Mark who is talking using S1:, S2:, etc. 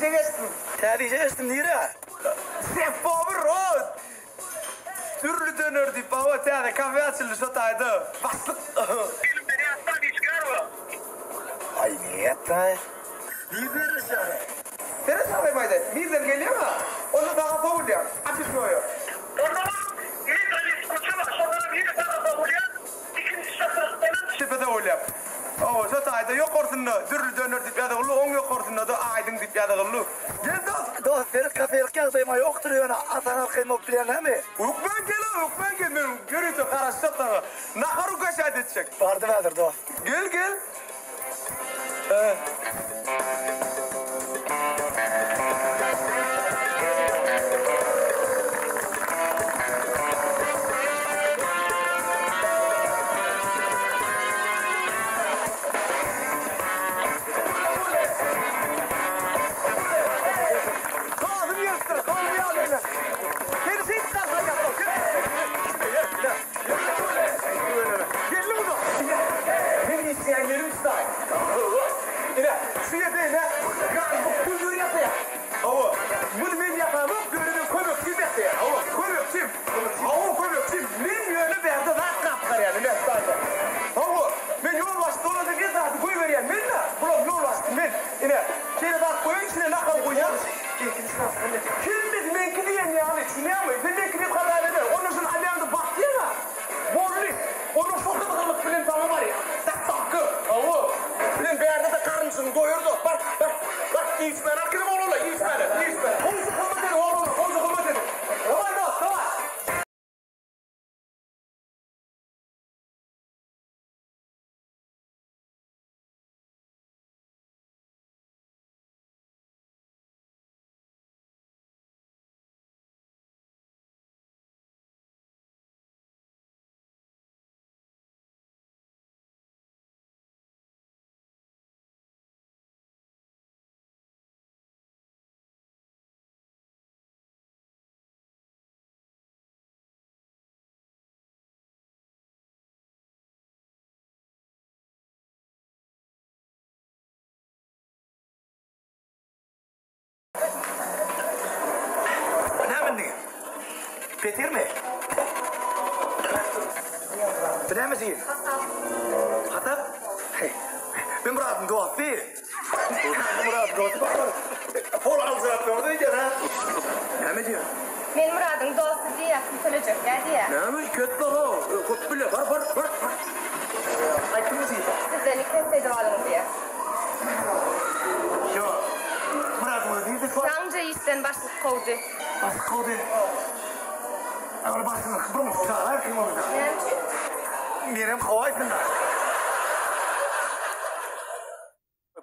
S1: işe geçdim.
S2: Täze işe geçdim nirä?
S1: Şef-powar o. Dürli döner diýip baba täze kafe açyldy şo taýda. Başlyk.
S3: Filmde nätdi işgär bar.
S2: Aý nätdi? Nirden ýerleşýäň?
S1: Seret agam aýdaý. Nirden gelýäň-a? Onda saga sowulýan. Apişnoýa.
S3: Onda bak, Metalist köçe bar, şondanam ýene saga sowulýan, ikinji çatrykdanam.
S1: Çepe sowulýan. Hawa, şo taýda ýokarsynda Dürli döner diýip ýazygyldy, oň ýokarsynda-da Aýdyň diýip ýazygyldy.
S2: Gel dost! Dost, seret kafelik ýagdaýym-a ýokdur, ýöne asan arkaýyn bolup bilýän näme?
S1: Hökman gel-a, hökman gel, men ýörite garaşjak saňa. Nahar ugaşat etjek.
S2: Bardym häzir dost.
S1: Gel, gel. Ine, şu ýerde ine, gaz ýasaýar. Hawa, muny men ýasamok, ýöne men kömekçim ýasaýar. Hawa, kömekçim. Hawa, kömekçim. Men ýöne bärde zat gapgarýan, ine, şu Hawa, men ýolbaşçy bolanda bir zady goýberýän men-dä. Bulam ýolbaşçy men. Ine, şeýle zat goýan, içine nahar goýýan. Hemmesi meňki diýen ýaly, düşünýäňmi? Sen meňki diýip hasap eder. Ondan şuny alýaňda basýaň-a. Boldy. Onda şo gyzgynlyk bilen saňa barýar. Dassakgy. Hawa. Sen bärde-de garynjyňy doýur-da. Bar, bar, bar. Iýişmäne alyp geliň oglanlar, iýişmäne, iýişmäne. Gowja hyzmat ediň, oglanlar, gowja hyzmat ediň. Daway, dost, daway.
S2: Näme indi? Petirmi? Bu näme diýil?
S4: Hasap.
S2: Hasap? Hey. Men Myradyň dosty. Myradyň dosty bar. Pol aljyrap ýördi öýdýän ha. Näme diýýär?
S4: Men Myradyň dosty diýýär, pul tölejekkä diýýär.
S2: Näme iki et bar ha? Köp bile. Bar bar bar. Aýtdyňmy diýip?
S4: Sizden iki esse edip alyň diýýär.
S2: Ýok. Myradyň özi nirde şu wagt?
S4: Ýaňja işden başlyk kowdy.
S2: Başlyk kowdy. Ol başlyk bir çaga erkin boldy.
S4: Näme üçin?
S2: Menem kowaýsyn-da.